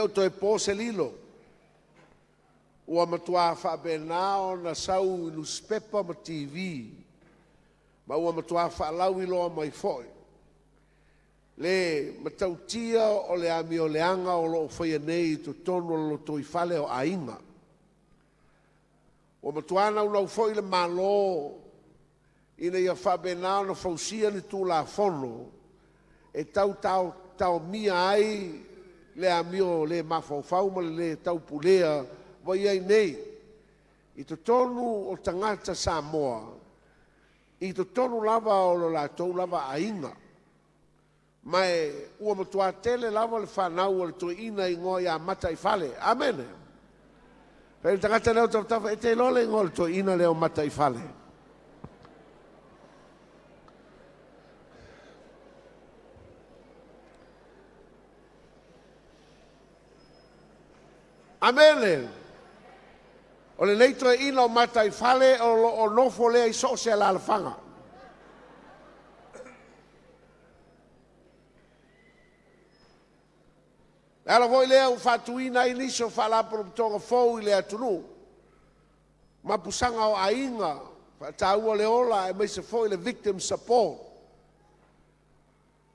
O toe po se lilo, ua matua faapena ona sau i nusipepa ma TV, ma ua matua faalauiloa mai foi le matautia o le amio leaga o lo o faia nei i totonu o le lotoifale o aiga. Ua matua naunau foi le Malo ina ia faapena ona fausia ni Tulafono e tau taomia ai le amio le mafaufau ma le lē taupulea ua i ai nei i totonu o tagata Samoa i totonu lava o lo latou lava aiga. Ma ua matua tele lava le fanau a le toeaina e igoa ia Mataifale. Amene. Fai le tagata lea o tafatafa, e te iloa le igoa o le toeaina lea o Mataifale. Amene. O lenei toeaina o Mataifale o lo o nofo lea i so o se alaalafaga. Le ala foi lea ua faatuina ai nisi o faalapotopotoga fou i le atunuu, Mapusaga o Aiga, Faataua le Ola, aemaise foi le Victim Support,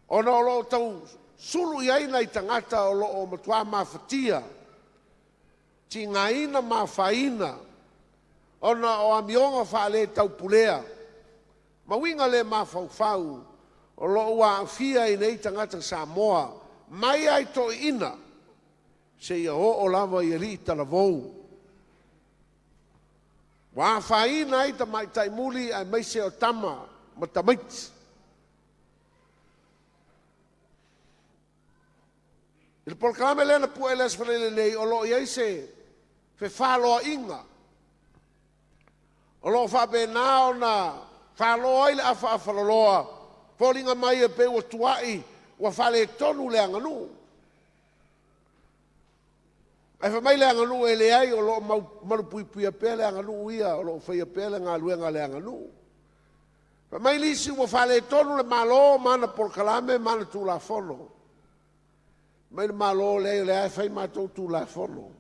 ona o lo o tau sulu i ai nai tagata o lo o matua mafatia, tigaina ma afaina ona o amioga faaletaupulea ma uiga le mafaufau o lo o ua aafia ai nei tagata Samoa mai lava i toeaiina seia oo lava i alii talavou, ua afaina ai tamaitai muli aemaise o tama ma tamaiti. I le polokalame lea na pue i le Aso Faraile nei, o lo o i ai se fefaloaiga o lo o faapena ona falo ai le afaafaloloa, foliga mai e pei ua tuai, ua faaletonu le aganuu. Ae fai mai le aganuu, e leai, o lo o malupuipuia pea le aganuu ia, o lo o faia pea le galuega a le aganuu. Fai mai nisi ua faaletonu le Malo ma ana polokalame ma ana Tulafono. Fai mai le Malo, leai o lea e fai matou Tulafono.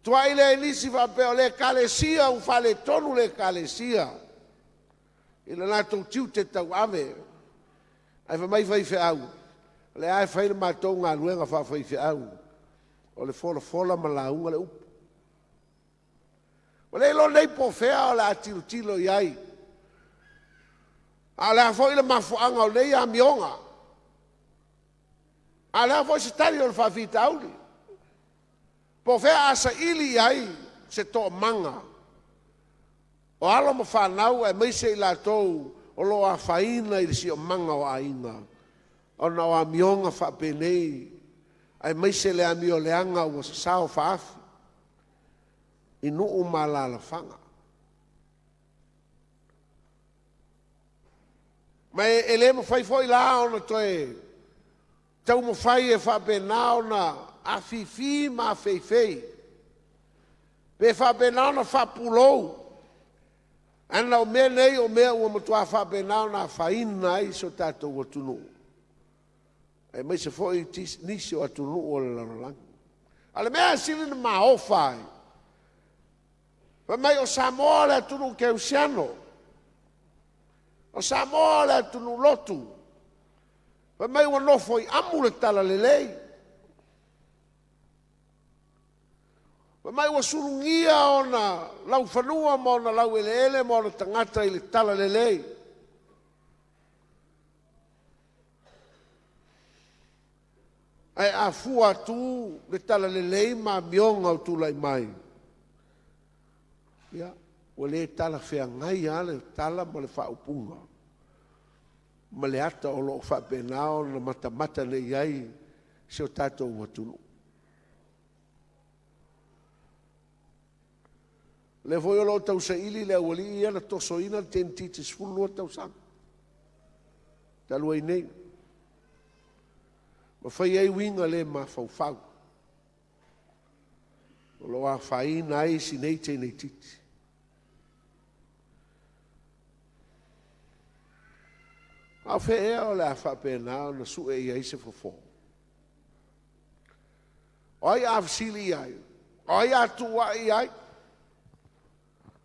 Tuai lea i nisi faapea o le Ekalesia ua faaletonu le Ekalesia i le latou tiute tauave. Ae fai mai faifeau, o lea e fai le matou galuega faafaifeau, o le folafola ma lauga le upu. Ua le iloa nei po o fea o le a tilotilo i ai, a o le a foi le mafuaaga o nei amioga, a o le a foi se tali o le faafitauli, po o fea a saili i ai se toamaga o alo ma fanau aemaise i latou o lo o afaina i le siosiomaga o aiga ona o amioga faapenei, aemaise le amio leaga ua sasao faaafi i nuu ma alaalafaga. Ma e le mafai foi la ona toe taumafai e faapena ona afifi ma afeifei, pe faapena ona faapulou, ana o mea nei o mea ua matua faapena ona afaina ai si o tatou atunuu, aemaise foi nisi o atunuu o le lalolagi. A o le mea e sili ona maofa ai, fai mai o Samoa o le atunuu kerisiano, o Samoa o le atunuu lotu, fai mai ua nofo i amu le talalelei, fai mai ua sulugia ona laufanua ma ona laueleele ma ona tagata i le talalelei. Ae a fua atu le talalelei ma amioga o tulai mai, ia, ua le talafeagai lava le tala ma le faaupuga ma le ata o lo o faapena ona matamata nei i ai si o tatou atunuu. O lea foi o lo o tausaili le aualii ia na tosoina le teinititi 12 tausaga talu ai nei, ma fai ai uiga le mafaufau o lo o afaina ai si nei teineitiiti. A o fea ea o le a faapena ona sue i ai se fofo? O ai a fesili i ai? O ai a tuuai i ai?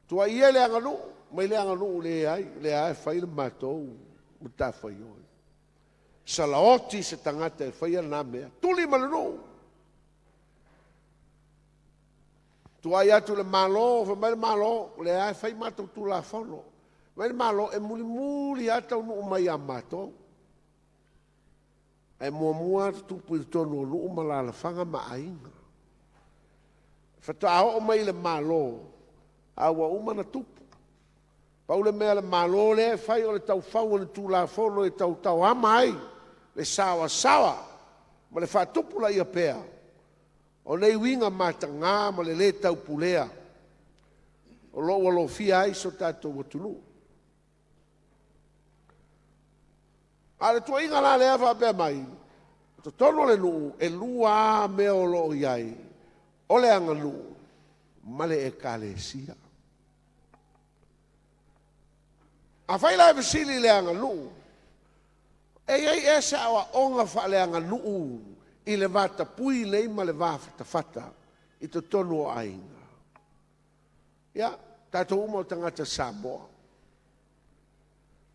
Tuuai ia le aganuu, mai le aganuu leai, lea e fai le matou matafaioi. Salaoti se tagata e faia na mea. Tuli ma le nuu. Tuuai atu le Malo, fai mai le Malo, lea e fai matou Tulafono. Fai mai le Malo, e mulimuli lava taunuu mai ia matou. Ae muamua tutupu i totonu o nuu ma alaalafaga ma aiga. Faatoa oo mai i le Malo, a ua uma ona tupu. Pau le mea a le Malo lea e fai o le taufau o le Tulafono e tautaoama ai le saoasaoa ma le faatupulaia pea o nei uiga mataga ma le lē taupulea o lo o ua lofia ai si o tatou atunuu. A o le tuuaiga la lea faapea mai, o totonu o le nuu e lua lava mea o lo o i ai, o le aganuu ma le ekalesia. Afai la e fesili i le aganuu, e i ai ea se aoaoga faaleaganuu i le va tapui nei ma le va fatafata i totonu o aiga? Ia, tatou uma o tagata Samoa.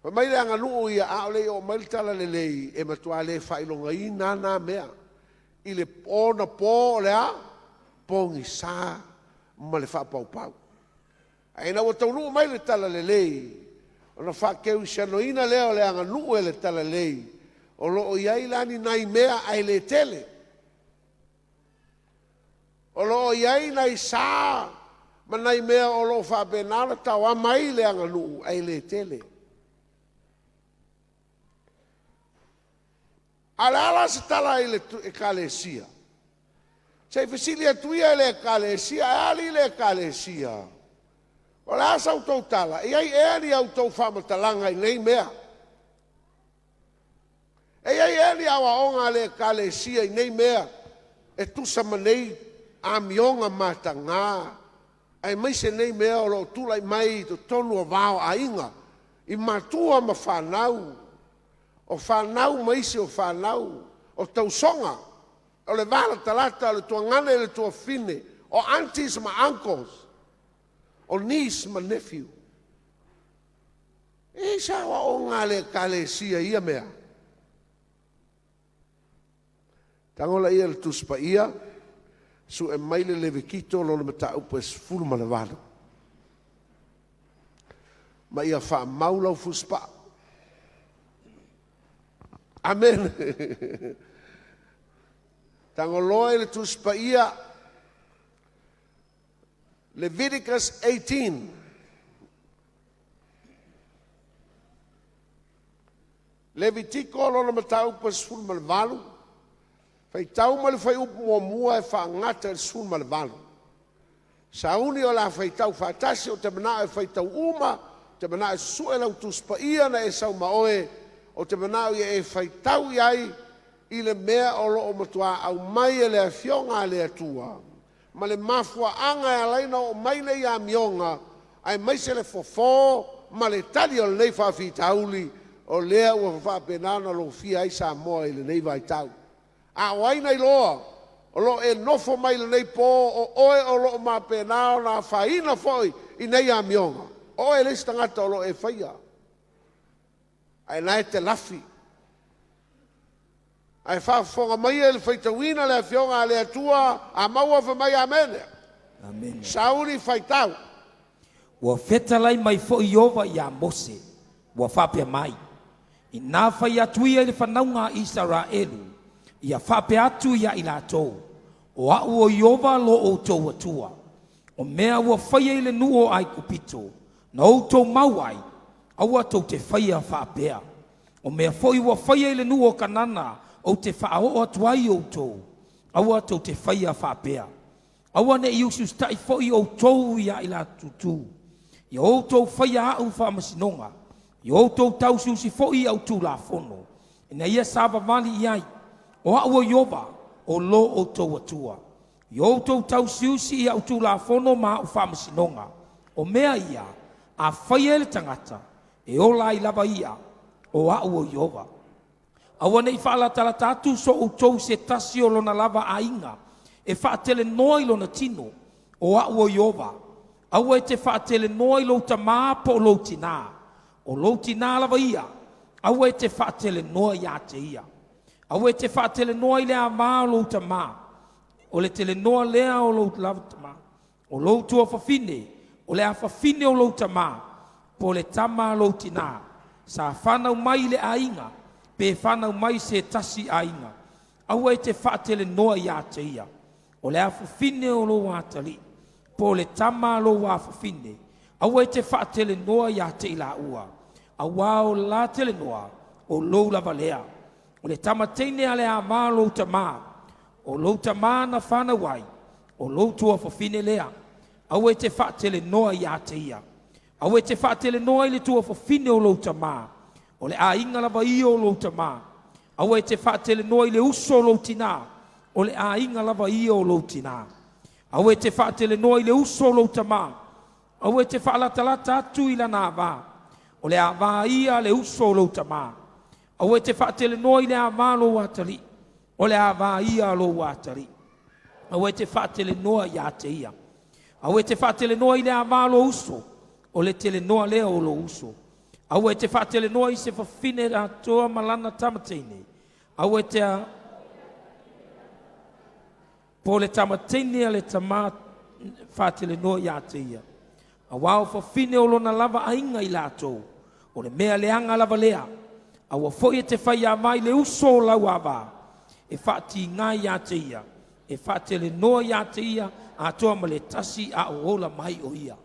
Fai mai le aganuu ia, a o le i oo mai le talalelei, e matua le faailogaina na mea. I le ona po o le a? Pogisa ma le faapaupau. Ae ina ua taunuu mai le talalelei, ona faakerisianoina lea o le aganuu e le talalelei, o lo o i ai la ni nai mea ae le tele. O lo o i ai nai sa ma nai mea o lo o faapena ona taoama ai le aganuu ae le tele. A o le a la se tala i le ekalesia? Se i fesili atu ia i le ekalesia, e a alii le ekalesia? O le a sa outou tala? E i ai ea ni a outou faamatalaga i nei mea? E i ai ea ni aoaoga a le ekalesia i nei mea e tusa ma nei amioga mataga, aemaise nei mea o lo o tulai mai i totonu o va o aiga, i matua ma fanau, o fanau ma isi o fanau, o tausoga, o le va latalata, o le tuagane i le tuafafine, o aunties ma uncles, o niece ma nephew? E i ai se aoaoga a le ekalesia i ia mea? Tago laia i le Tusi Paia, sue mai le Levitito lona mataupu e 18. Ma ia faamau lau fusipaa. Amen. Tagoloa i le Tusi Paia, Leviticus 18. Levitiko lona mataupu e 18, faitau mai le fuaiupu muamua e faagata i le 18. Sauni o le a faitau faatasi, ou te manao e faitau uma, ou te manao e susue lau Tusi Paia na e sau ma oe, ou te manao ia e faitau i ai i le mea o lo o matua aumai e le Afioga a le Atua ma le mafuaaga e ala ai ona oo mai nei amioga, aemaise le fofo ma le tali o lenei faafitauli o lea ua faapena ona lofia ai Samoa i lenei vaitau. A o ai na iloa o lo o e nofo mai i lenei po o oe o lo o mapena ona afaina foi i nei amioga? O oe le isi tagata o lo o e faia, ae la e te lafi. Ae faafofoga maia i le faitauina le Afioga a le Atua, a maua fai mai Amene. Amene. Sauni faitau. Ua fetalai mai foi Ieova iā Mose, ua faapea mai, Inā fai atu ia i le fanauga a Isaraelu, ia faapea atu iā i latou, O a'u o Ieova lo ʻoutou Atua. O mea ua faia i le nuu o ʻAigupito, na outou mau ai, aua tou te faia faapea. O mea foi ua faia i le nuu o Kanana ou te faaoo atu ai i outou, aua tou te faia faapea. Aua ne i usiusitaʻi foi outou iā i latou, ia outou faia aʻu faamasinoga, ia outou tausiusi foi i aʻu tulafono, ina ia savavali i ai. O aʻu o Ieova, o lo outou Atua. Ia outou tausiusi i aʻu tulafono ma aʻu faamasinoga. O mea ia, a faia e le tagata, e ola ai lava ia, o aʻu o Ieova. Aua ne i faalatalata atu so outou i se tasi o lona lava aiga, e faatelenoa i lona tino, o a'u o Ieova. Aua e te faatelenoa i lou tamā po o lou tinā, o lou tinā lava ia, aua e te faatelenoa iā te ia. Aua e te faatelenoa i le āvā o lou tamā, o le telenoa lea o lou lava tamā. O lou tuafafine, o le afafine o lou tamā, po o le tama a lou tinā, sa fanau mai i le aiga, pe fanau mai i se tasi aiga, aua e te faatelenoa iā te ia. O le afafine o lou atalii, po o le tama a lou afafine, aua e te faatelenoa iā te i laua, auā o le la telenoa, o lou lava lea. O le tama teine a le āvā o lou tamā, o lou tamā na fanau ai, o lou tuafafine lea, aua e te faatelenoa iā te ia. Aua e te faatelenoa i le tuafafine o lou tamā, o le aiga lava ia o lou tamā. Aua e te faatelenoa i le uso o lou tinā, o le aiga lava ia o lou tinā. Aua e te faatelenoa i le uso o lou tamā, aua e te faalatalata atu i lana āvā, o le āvā ia a le uso o lou tamā. Aua e te faatelenoa i le āvā o lou atalii, o le āvā ia a lou atalii. Aua e te faatelenoa iā te ia. Aua e te faatelenoa i le āvā o lou uso, o le telenoa lea o lou uso. Aua e te faatelenoa i se fafine atoa ma lana tama teine. Aua e te po o le tama teine a le tamā faatelenoa iā te ia. Auā o fafine o lona lava aiga i latou, o le mea leaga lava lea. Aua foi e te fai āvā i le uso o lau āvā, e faatīgā iā te ia, e faatelenoa iā te ia atoa ma le tasi a o ola mai o ia.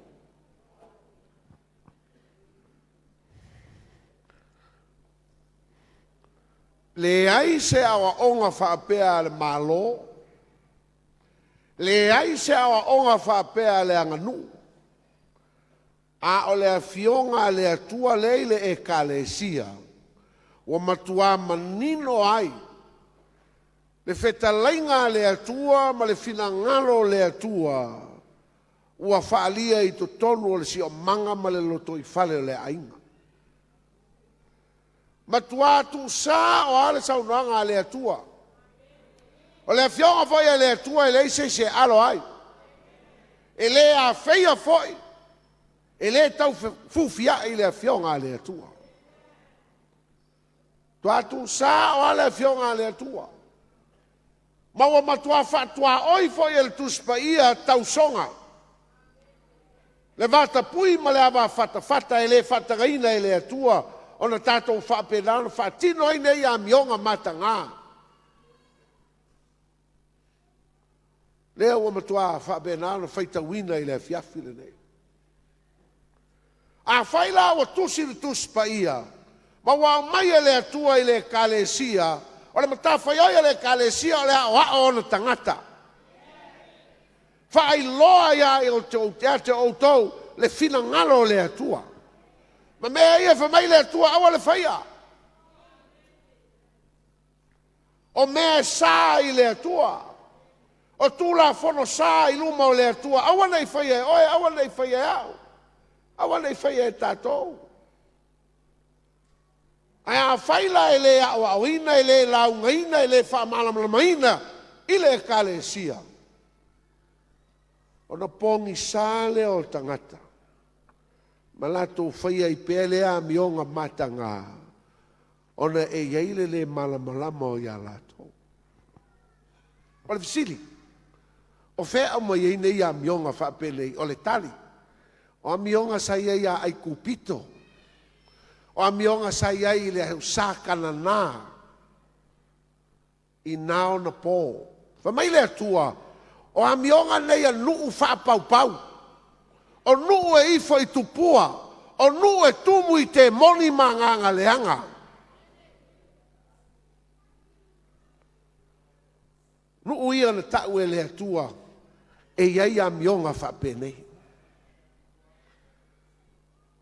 Leai se aoaoga faapea a le Malo, leai se aoaoga faapea a le aganuu, a o le Afioga a le Atua lea i le Ekalesia ua matuā manino ai le fetalaiga a le Atua ma le finagalo o le Atua ua faaalia i totonu o le siomaga ma le lotoifale o le aiga. Matuā tuusao lava le saunoaga a le Atua. O le Afioga foi a le Atua e leai se isi e alo ai, e le afeia foi, e le taufufia'i le Afioga a le Atua. Matuā tuusao lava le Afioga a le Atua. Ma ua matuā faatuaoi foi e le Tusi Paia tausoga, le vatapuia ma le ava fatafata e le faatagaina e le Atua ona tatou faapena ona faatino ai nei amioga mataga. Lea ua matua faapena ona faitauina i le afiafi lenei. Afai la ua tusi le Tusi Paia ma ua aumai e le Atua i le Ekalesia, o le matafaioi a le Ekalesia o le aoao o ona tagata. Faailoa ia te outou le finagalo o le Atua. Ma mea ia fai mai le Atua aua le faia. O mea e sa i le Atua. O Tulafono sa i luma o le Atua, aua ne i faia e oe, aua ne i faia e au, aua ne i faia e tatou. Ae afai la e le aoaoina, e le laugaina, e le faamalamalamaina i le Ekalesia, ona pogisa lea o tagata ma latou faia ai pea lea amioga mataga, ona e i ai le lē malamalama o ia latou. O le fesili, o fea e aumai ai nei amioga faapenei? O le tali, o amioga sa i ai ia Aikupito, o amioga sa i ai i le sa Kanana i na ona po. Fai mai le Atua, o amioga nei a nuu faapaupau, o nuu e ifo i tupua, o nuu e tumu i temoni ma agaga leaga. Nuu ia na tau e le Atua e i ai amioga faapenei.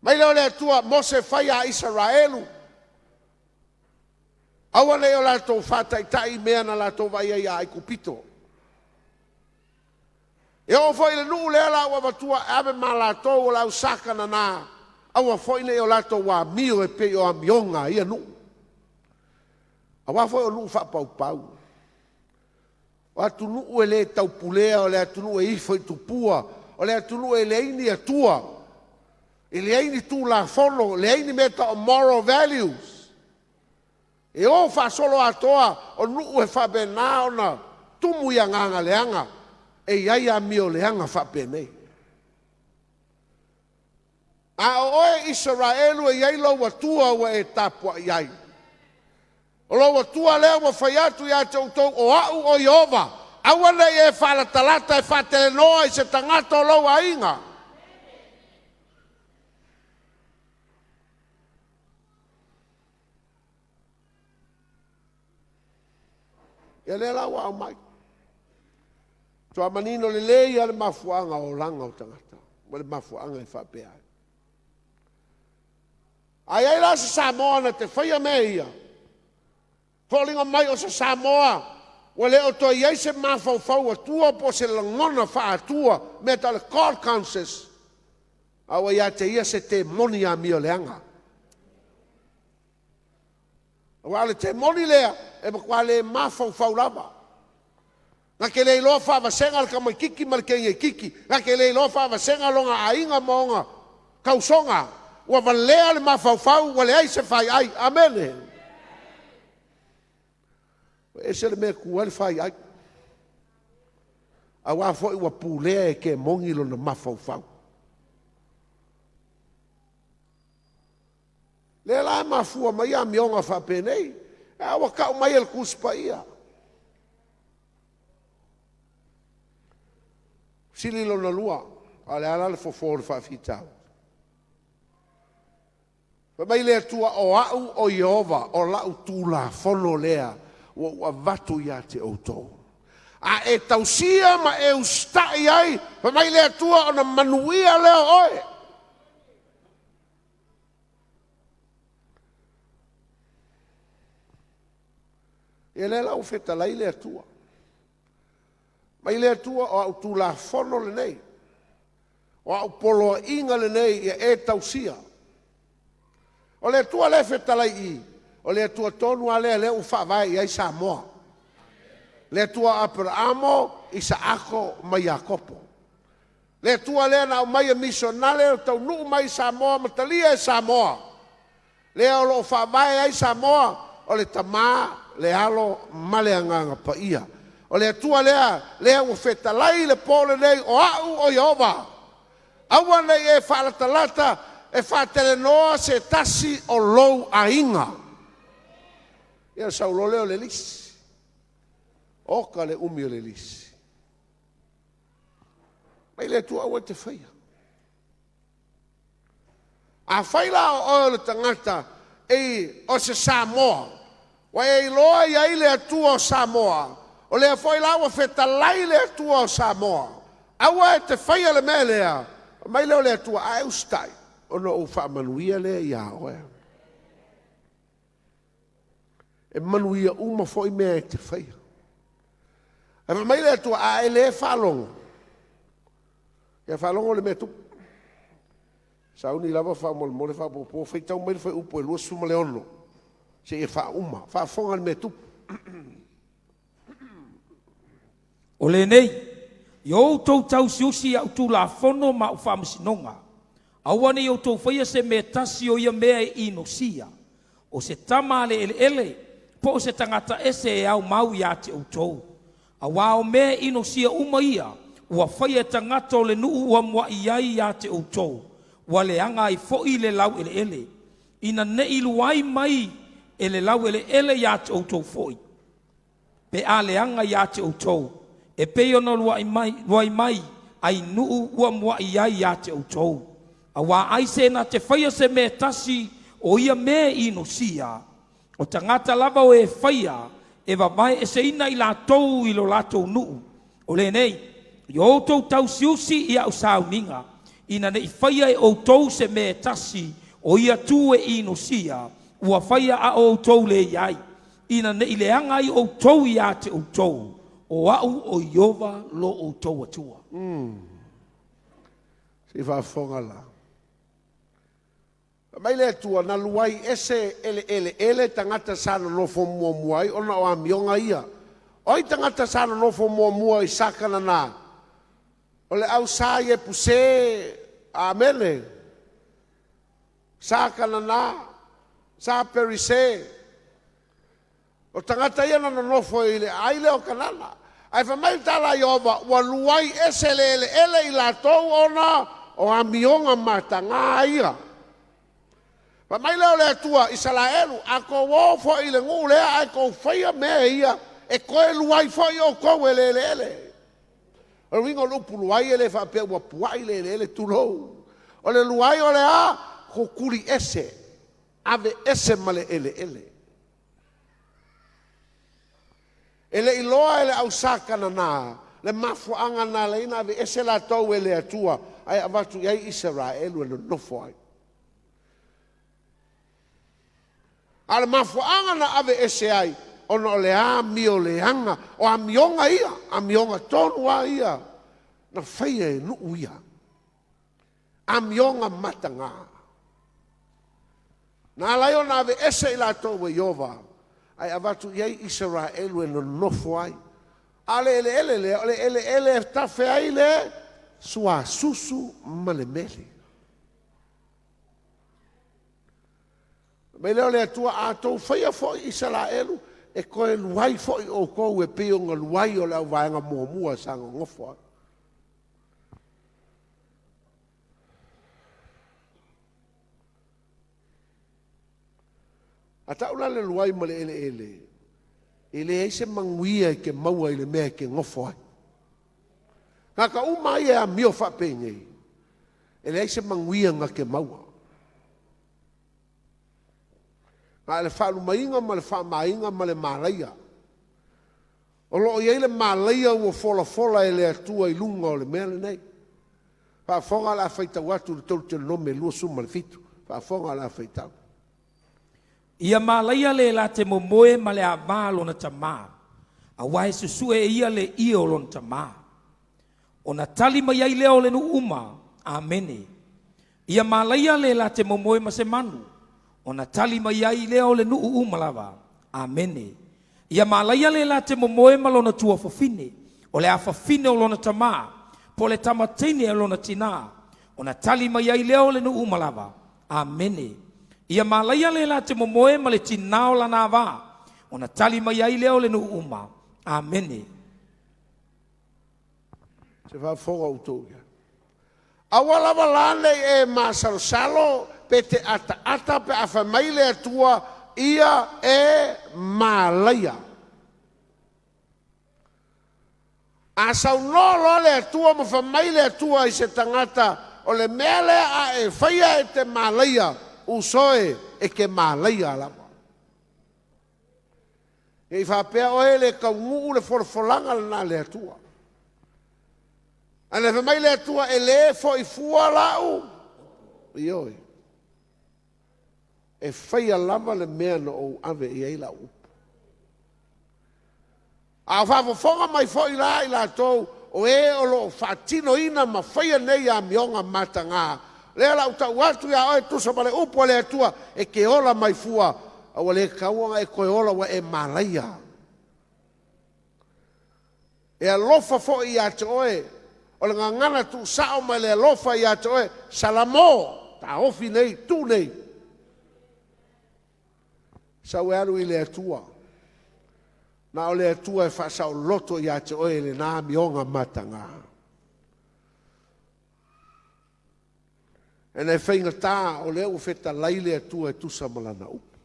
Mai lea o le Atua, Mose fai a Isaraelu, aua ne i o latou faataitai i mea na latou vaai ai ia Aikupito. E oo foi i le nuu lea la ua avatua e ave ma latou o le au sa Kanana, aua foi ne i o latou amio e pei o amioga a ia nuu. Aua foi o nuu faapaupau. O atunuu e le taupulea, o le atunuu e ifo i tupua, o le atunuu e leai ni Atua, e leai ni tulafono, leai ni mea e tau o moral values. E o faasoloatoa o nuu e faapena ona tumu i agaga leaga, e i ai amio leaga faapenei. A o oe Isaraelu e i ai lou Atua ua e tapuai ai. O lou Atua lea ua fai atu ia te outou, o au o Ieova, aua ne i e faalatalata e faatelenoa i se tagata o lou aiga. Ia lea la ua aumai. Matua manino lelei lava le mafuaaga o olaga o tagata ma le mafuaaga e faapea ai. A i ai la se Samoa na te faia mea ia, foliga mai o se Samoa ua le o toe i ai se mafaufau Atua po o se lagona faa-Atua, mea e tau o le God conscious, a ua ia te ia se temoni amioleaga. Aua o le temoni lea, e matua le mafaufau lava. Na te le iloa faavasega le tamaititi ma le teineitiiti, na te le iloa faavasega lona aiga ma ona tausoga. Ua valea le mafaufau ua leai se faiai. Amene. Ua ese le mea e tu ai le faiai. Aua foi ua pulea e kemoni lona mafaufau. Lea la e mafua mai amioga faapenei, a ua tau mai e le Tusi Paia. Sili lona lua, a o le a la le fofo o le faafitauli? Fai mai le Atua, o au o Ieova, o lau tulafono lea ua ou avatu ia te outou. A e tausia ma e usitai ai, fai mai le Atua, ona manuia lea o oe. Ia lea la ua fetalai le Atua. Mai le Atua, o au tulafono lenei, o au poloaiga lenei ia e tausia. O le Atua lea e fetalai i i, o le Atua tonu lava lea lea ua faavae i ai Samoa. Le Atua o Aperaamo, Isaako ma Iakopo. Le Atua lea na aumai e misionale taunuu mai i Samoa ma talia e Samoa. Lea o lo o faavae ai Samoa, o le Tama, le Alo ma le Agaga Paia. O le Atua lea, lea ua fetalai i le po lenei, o au o Ieova. Aua ne i e faalatalata e faatelenoa se tasi o lou aiga. Ia sau loa lea o le lisi. Oka le umi o le lisi. Mai le Atua aua e te faia. Afai la o oe o le tagata e o se Samoa, ua e iloa i ai le Atua o Samoa, o lea foi la ua fetalai le Atua o Samoa, aua e te faia le mea lea, mai lea o le Atua, a e usitai, ona ou faamanuia lea ia oe. E manuia uma foi mea e te faia. Ae fai mai le Atua, a e le faalogo, ia faalogo le mea e tupu. Sauni lava faamolemole faapuapua, faitau mai le fuaiupu e 26 seia faauma. Faafofoga le mea e tupu. O lenei, ia outou tausiusi i a'u tulafono ma a'u faamasinoga, aua ne i outou faia se mea tasi o ia mea e inosia, o se tama a le eleele, po o se tagata ese e aumau ia te outou. Auā o mea e inosia uma ia, ua faia e tagata o le nuu ua mua'i ai ia te outou, ua leaga ai foi le laueleele, ina ne i luai mai e le laueleele ia te outou foi, pe a leaga ia te outou, e pei ona luai mai, luai mai ai nuu ua mua'i ai ia te outou. Auā ai se na te faia se mea tasi o ia mea e inosia, o tagata lava o e faia, e vavaeeseina i latou i lo latou nuu. O lenei, ia outou tausiusi i a'u sauniga, ina ne i faia e outou se mea e tasi o ia tu e inosia, ua faia a o outou le i ai, ina ne i leaga ai outou ia te outou, o au o Ieova lo outou Atua. Se i faafofoga la. Fai mai le Atua, na luai ese e le eleele tagata sa nonofo muamua ai ona o amioga ia. O ai tagata sa nonofo muamua i Sa Kanana? O le au Sa Iepuse, Amene, Sa Kanana, Sa Perise. O tagata ia na nonofo i le ai lea o Kanana. Ae fai mai le tala a Ieova, ua luai ese le eleele i latou ona o amioga mataga ia. Fai mai lea o le Atua, Isaraelu, a tou o foi i le nuu lea ae tou faia mea ia, e toe luai foi outou e le eleele. O le uiga o le upu luai e le faapea ua puai le eleele, tulou. O le luai o le a? Tutuli ese, ave ese ma le eleele. E le i iloa e le au Sa Kanana le mafuaaga na ala ai ona aveese latou e le Atua ae avatu i ai Isaraelu e nonofo ai. A o le mafuaaga na aveese ai, ona o le amio leaga, o amioga ia, amioga tonu lava ia na faia e nuu ia, amioga mataga. Na ala ai ona aveese i latou e Ieova, ae avatu i ai Isaraelu e nonofo ai. A o le eleele lea, o le eleele e tafe ai le suasusu ma le meli. Fai mai lea o le Atua, A outou faia foi Isaraelu, e toe luai foi outou e pei ona luai o le auvaega muamua sa nonofo ai. A tau la le luai ma le eleele, e leai se manuia e te maua i le mea e te nofo ai. Tagata uma lava ia e amio faapenei, e leai se manuia na te maua. Na o le faalumaina ma le faamaina ma le malaia. O lo o i ai le malaia ua folafola e le Atua i luga o le mea lenei. Faafofoga o le a faitau atu le Teutelome 27. Faafofoga o le a faitau. Ia malaia le la te momoe ma le avā a lona tamā, auā e susue e ia le ie o lona tamā. Ona tali mai ai lea o le nuu uma, Amene. Ia malaia le la te momoe ma se manu, ona tali mai ai lea o le nuu uma lava, Amene. Ia malaia le la te momoe ma lona tuafafine, o le afafine o lona tamā, po o le tama teine a lona tinā, ona tali mai ai lea o le nuu uma lava, Amene. Ia malaia le la te momoe ma le tinā o lana avā, ona tali mai ai lea o le nuu uma, Amene. Se faafofoga outou i ai. Aua lava la ne i e masalosalo pe te ataata pe a fai mai le Atua, ia e malaia. A saunoa loa le Atua ma fai mai le Atua i se tagata, o le mea lea a e faia e te malaia, uso e, e te malaia lava. Ne i faapea oe e le taunuu le folafolaga lena a le Atua. Ae na fai mai le Atua, e le foi fua lau, ioe, e faia lava le mea na ou ave i ai lau upu. A o faafofoga mai foi la i latou o e o lo o faatinoina ma faia nei amioga mataga, lea o le a ou tau atu ia oe e tusa ma le upu a le Atua, e te ola mai fua, a ua le tatau ona e toe ola ua e malaia. E alofa foi ia te oe, o le gagana tuusao mai le alofa ia te oe, Salamo, taofi nei, tuu nei. Sau e alu i le Atua. Na o le Atua e faasaoloto ia te oe lena amioga mataga. Ena e faigata o lea ua fetalai le Atua e tusa ma lana upu.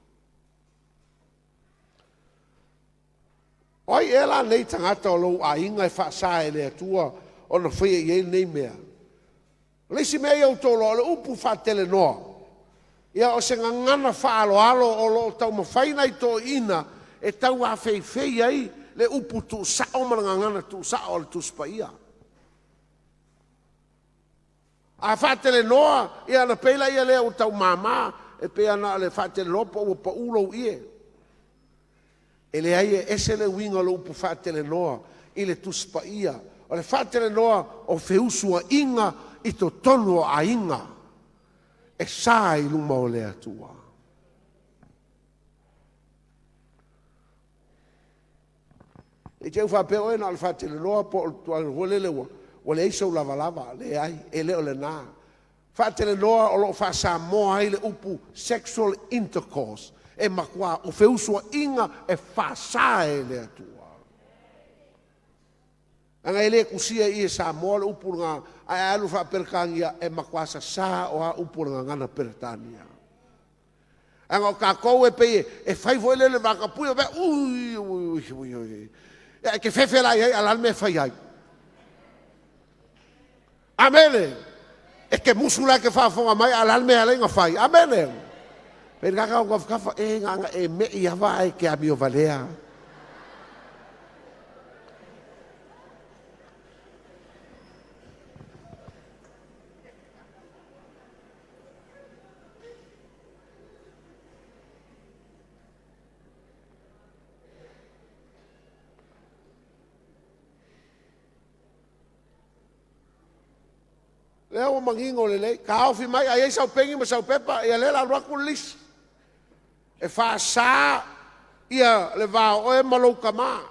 O ai ea la nei tagata o lou aiga e faasa e le Atua ona faia i ai lenei mea? O le isi mea ia outou iloa, o le upu faatelenoa, ia o se gagana faaaloalo o lo o taumafai nai toeaiina e tauafeifei ai le upu tuusao ma le gagana tuusao a le Tusi Paia. A faatelenoa, ia ona pei laia lea ua tau mama, e pei lava na o le faatelenoa po ua pau lou ie. E leai, e ese le uiga o le upu faatelenoa i le Tusi Paia. O le faatelenoa o feusuaiga i totonu o aiga e sa i luma o le Atua. Ne i te i ua faapea oe na o le faatelenoa po o le tulaga foi lele ua leai sou lavalava. Leai, e le o lena. Faatelenoa o lo o faa-Samoa ai le upu sexual intercourse, e matua o feusuaiga e faasa e le Atua. Leaga e le tusia i i e Samoa le upu lena, ae a alu faa-Peretania, e matua sasa o a upu o le gagana Peretania. Leaga o tatou e pei e fai foi lele i le vatapuia, ui, ui, ui, ui, e te fefe la i ai a o le a le mea e fai ai? Amene. E te musu la e te faafofoga mai a o le a le mea e ala ai ona fai? Amene. Pei le tagata o tafatafa, e na ona e me'i lava ae te amio valea. Lea ua manino lelei. Taofi mai, a i ai sau peni ma sau pepa, ia lea o le a alu atu le lisi. E faasa ia le va o oe ma lou tama.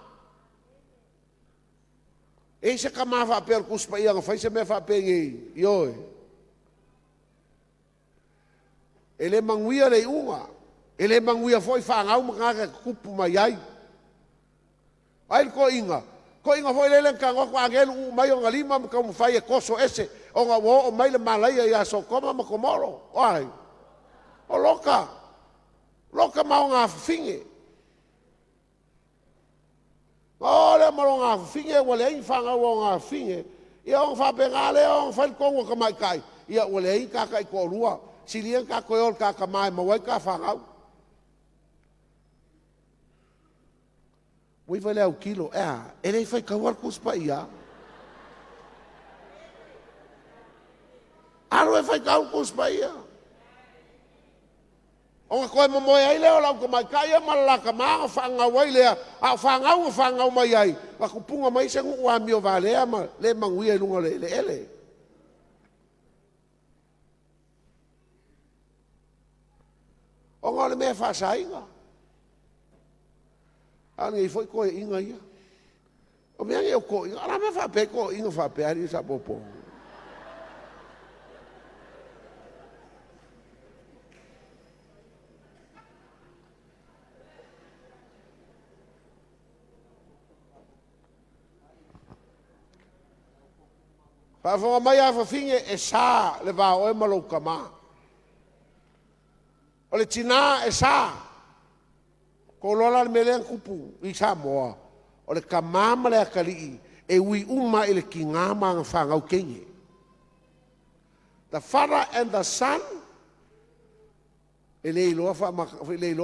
E i ai se tama faapea o le Tusi Paia na fai se mea faapenei? Ioe. E le manuia le iuga, e le manuia foi fanau ma tagata e tutupu mai ai. Ai le toeaina, toeaina foi lele na tago atu agelu uu mai ona lima ma taumafai e toso ese ona ua oo mai le malaia ia Sotoma ma Komoro. O ai? O Lota. Lota ma ona afafine. Ona o lea ma lona afafine ua leai ni fanau a ona afafine, ia ona faapena lea ona fai le tonu a tamaitai, ia ua leai ni ta taitoalua, sili ia ona ta toe o i le ta tama e maua ai ta fanau. Ua iva le autilo, e a? E le faitaua le Tusi Paia? Alu e faitau le Tusi Paia. Ona toe momoe ai lea o le au tamaitai ia ma le la tama ona faagagau ai lea, a o fanau na fananau mai ai, na tupuga mai se nuu amio valea ma le manuia i luga o le eleele. Ona o le mea e faasaina. A o lenei foi toeaiina ia. O mea nei o toeaiina, o le a le mea e faapea ai toeaiina faapea alii Sapopo? Faafofoga mai afafine, e sa le va o oe ma lou tama. O le tina e sa. Tou iloa la le mea lea na tupu i Samoa, o le tama ma le atalii e ui uma lava i le tina ma ana fanau teine. The father and the son e le iloa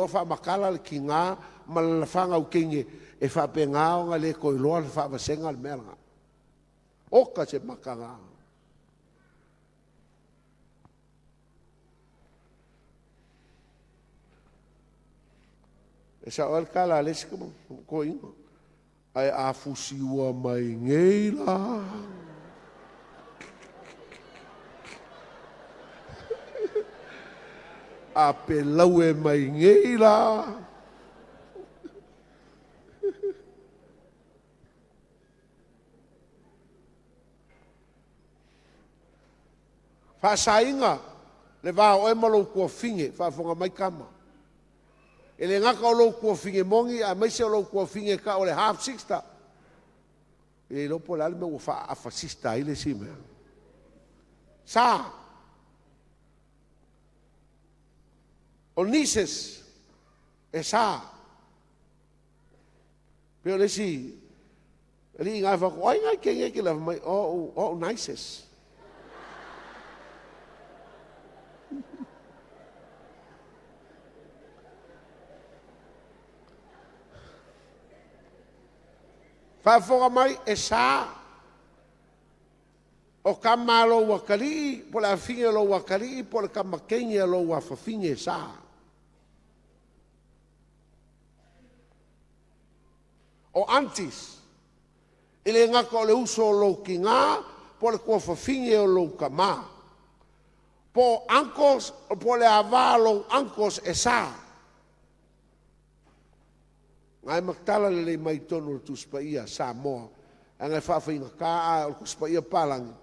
faamatala le tina ma lana fanau teine e faapena ona le toe iloa le faavasega le mea lena. Oka se mataga. E sao ai le tala a le isi toeaina, ae a fusiua mai nei la, a pelaue mai nei la. Faasaina le va o oe ma lou tuafafine, faafofoga mai tama. E le gata o lou tuafafine moni, aemaise o lou tuafafine e tau o le half sister. E le iloa po o le a le mea ua faaafa sister ai le isi mea. Sa. O nieces, e sa. Pei o le isi alii na fai atu, o ai nai teine e te lava mai, o au nieces. Faafofoga mai, e sa o tama a lou atalii, po o le afafine a lou atalii, po o le tama teine a lou afafine, e sa. O aunties, e le gata o le uso o lou tina po o le tuafafine o lou tama. Po o uncles, po o le ava a lou uncles e sa. Ga e matala lelei mai i totonu o le Tusi Paia a Samoa, leaga e faafaigata a o le Tusi Paia papalagi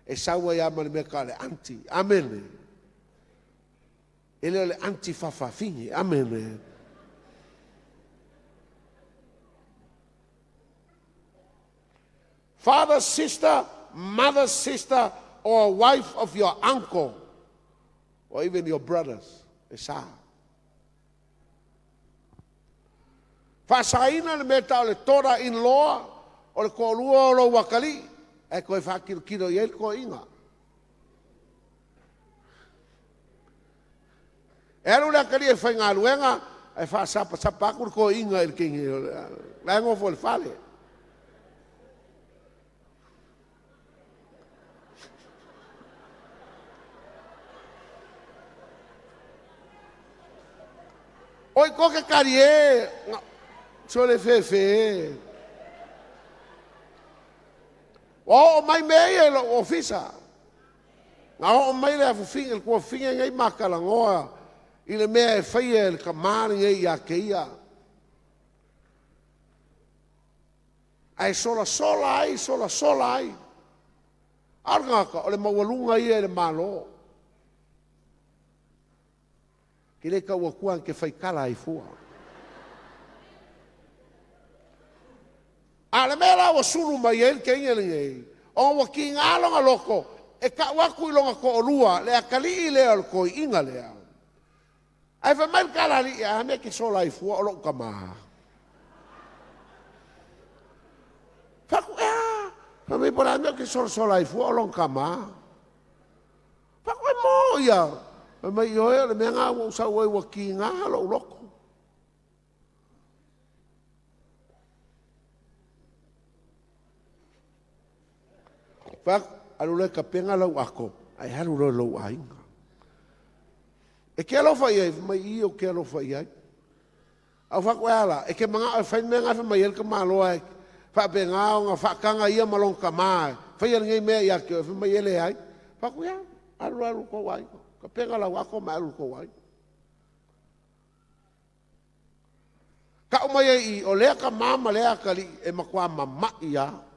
e sau ai lava ma le mea e tau o le anti. Amene. E le o le anti faafafine. Amene. Father, sister, mother, sister, or wife of your uncle, or even your brothers, e sa. Faasaina le mea e tau o le daughter in law, o le toalua o lou atalii, ae toe faatilotilo i ai le toeaina. E alu le atalii e faigaluega, ae faasapasapa atu le toeaina i le teine la e nofo i le fale. Oi koke talie, sole fefe. Ua oo mai mea ia i lou ofisa. Na oo mai le afafine, le tuafafine nei ma talanoa i le mea e faia e le tama lenei ia te ia. Ae solasola ai, solasola ai. A o le tagata, o le maualuga ia i le Malo. Ke le tau atua na te faitala ai fua. A o le mea la ua sulu mai ai le teine lenei, ona ua tiga lona loto e tau atu i lona toalua le atalii lea o le toeaina lea. Ae fai mai le talalii, a mea e te sola ai fua o lou tama? Fai atu, ea, fai mai po o le a le mea ou te solasola ai fua o lona tama. Fai atu, e mo ia. Fai mai, ioe, o le mea lena ua ou sau ai ua tiga lou loto. Fai atu, alu loa e tapena lau ato, ae alu loa i lou aiga. E te alofa i ai? Fai mai, i, ou te alofa i ai. Ae ou fai atu, e a la? E te manao e fai le mea lena e fai mai ai le tamaloa e faapena ona faataga ia ma lona tama e faia lenei mea ia te oe? Fai mai, e leai. Fai atu, ia, alu loa e alu i le tou aiga. Tapena lau ato ma e alu i le tou aiga. Tau mai ai i i, o lea tama ma lea atalii e matua mama'i lava.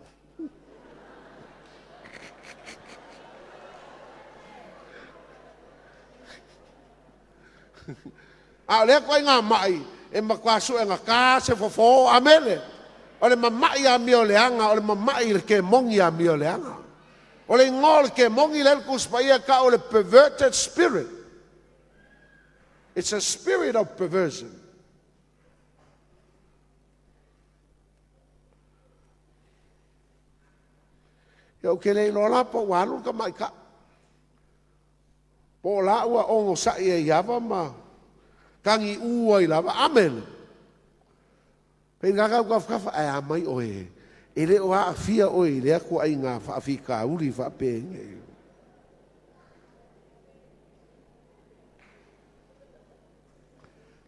A o lea ituaiga ma'i, e matua suegata se fofo. Amene. O le mama'i amioleaga, o le mama'i i le kemoni amioleaga. O le igoa o le kemoni lea e i le Tusi Paia e tau o le perverted spirit. It's a spirit of perversion. Ia ou te le iloa la po ua alu le tamaitai, po o la ua onosai ai lava ma tagiu ai lava. Amene. Pei na tau tafatafa, ae a mai oe, e le o aafia oe i lea tuaiga faafitauli faapenei.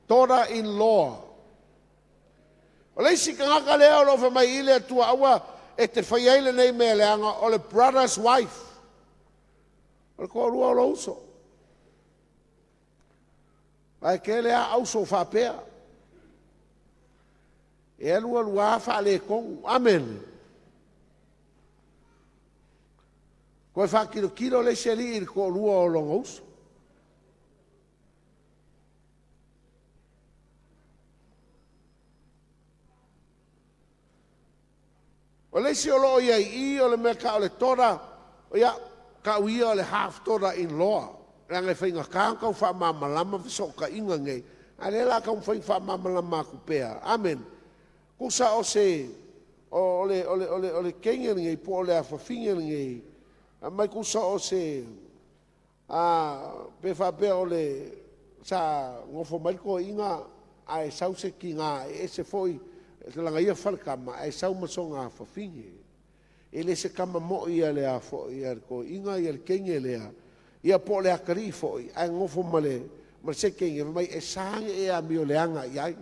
Daughter in law. O le isi tagata lea o lo o fai mai i le Atua aua e te fai ai lenei mea leaga, o le brother's wife. O le toalua o lou uso. Ae tele lava auso faapea. E alu alu lava faaletonu. Amene. Toe faatilotilo le isi alii i le toalua o lona uso. O le isi o lo o i ai i i, o le mea tau o le daughter, ia, tau ia o le half daughter in law, leaga e faigata ona tau faamalamalama fesootaiga nei, a o lea o le a taumafai e faamalamalama atu pea. Amene. Tusa o se, o le, o le, o le, o le teine lenei po o le afafine lenei, aumai tusa o se, a, pe faapea o le, sa nofo mai le toeaina ae sau se tina e ese foi lana ia faletama ae sau ma sona afafine. E le se tama moi a le a foi a le toeaina ia le teine lea, ia po o le atalii foi ae nofo ma le ma se teine, fai mai e sa ona e amioleaga i ai.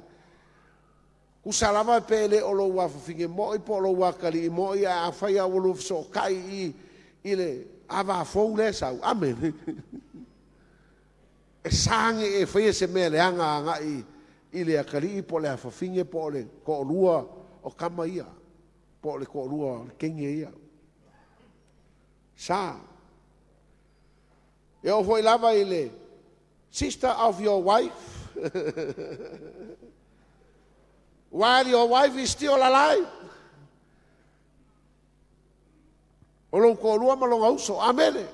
Tusa lava pe le o lou afafine moi po o lou atalii moi, ae afai lava ua lua fesootai i i le ava fou lea e sau, amene. E sa ona e faia se mea leaga agai i le atalii po o le afafine po o le toalua o tama ia, po o le toalua o le teine ia. Sa. E oo foi lava i le sister of your wife, while your wife is still alive, o lou toalua ma lona uso. Amene.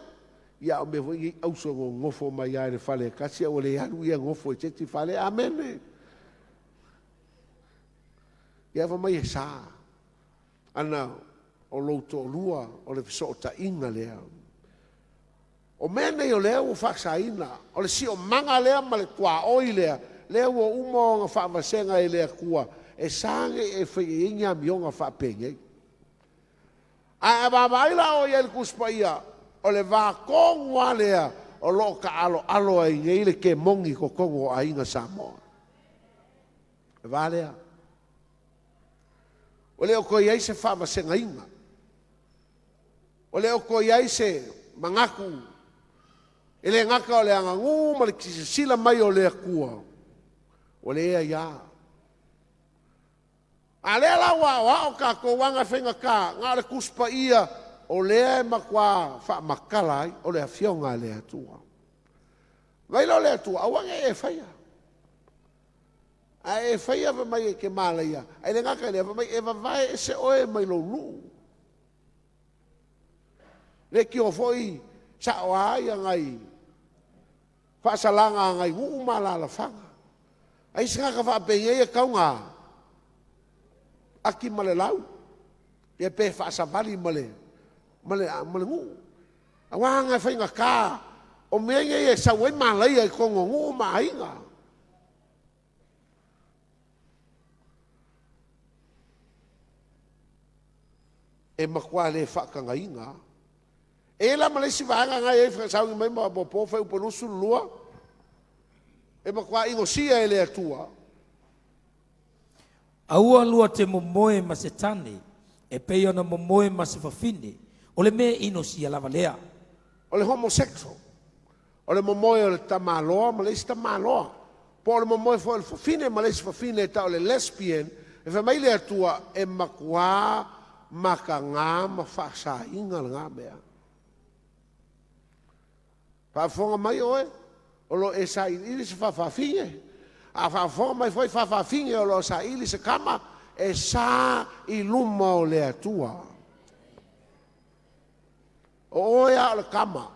Ia, o mea foi nei auso nonofo mai lava i le fale e tasi, a ua le alu ia nofo i se isi fale. Amene. Ia, fai mai e sa ana o lou toalua o le fesootaiga lea. O mea nei o lea ua faasaina, o le siomaga lea ma le tuaoi lea, lea ua uma ona faavasega e le Atua, e sa nei e faia i ai ni amioga faapenei. Ae a vaavaai la oe i ai i le Tusi Paia, o le va tonu lava lea o lo o taaloalo ai nei le kemoni i totonu o aiga Samoa. Le va lea. Ua le o toe i ai se faavasegaina. Ua le o toe i ai se manatu e le gata o le aganuu ma le silasila mai o le Atua, ua leai lava. A lea la ua aoao tatou aga e faigata, na o le Tusi Paia o lea e matua faamatala ai o le Afioga a le Atua. Vai lea o le Atua, aua ne i e faia. A e faia fai mai e te malaia, ae le gata i lea, fai mai e vavae ese oe mai lou nuu. Leitio foi sao lava ia nai faasalaga a nai nuu ma alaalafaga. Ai se tagata faapenei e tatau ona ati ma le lau, ia pe faasavali ma le, ma le, ma le nuu. Aua aga e faigata o mea nei e sau ai malaia i totonu o nuu ma aiga. E matua le faatagaina lava. E i ai la ma le isi vaega na e i ai, sauni mai ma apoapo Fuaiupu 22, e matua inosia e le Atua. Aua lua te momoe ma se tane, e pei ona momoe ma se fafine, o le mea inosia lava lea. O le homosexual, o le momoe o le tamaloa ma le isi tamaloa, po o le momoe foi o le fafine ma le isi fafine e tau o le lesbian, e fai mai le Atua e matua mataga ma faasaina lena mea. Faafofoga mai oe, o lo o e sailiili se faafafine, a faafofoga mai foi faafafine o lo o saili se tama, e sa i luma o le Atua. O oe lava o le tama,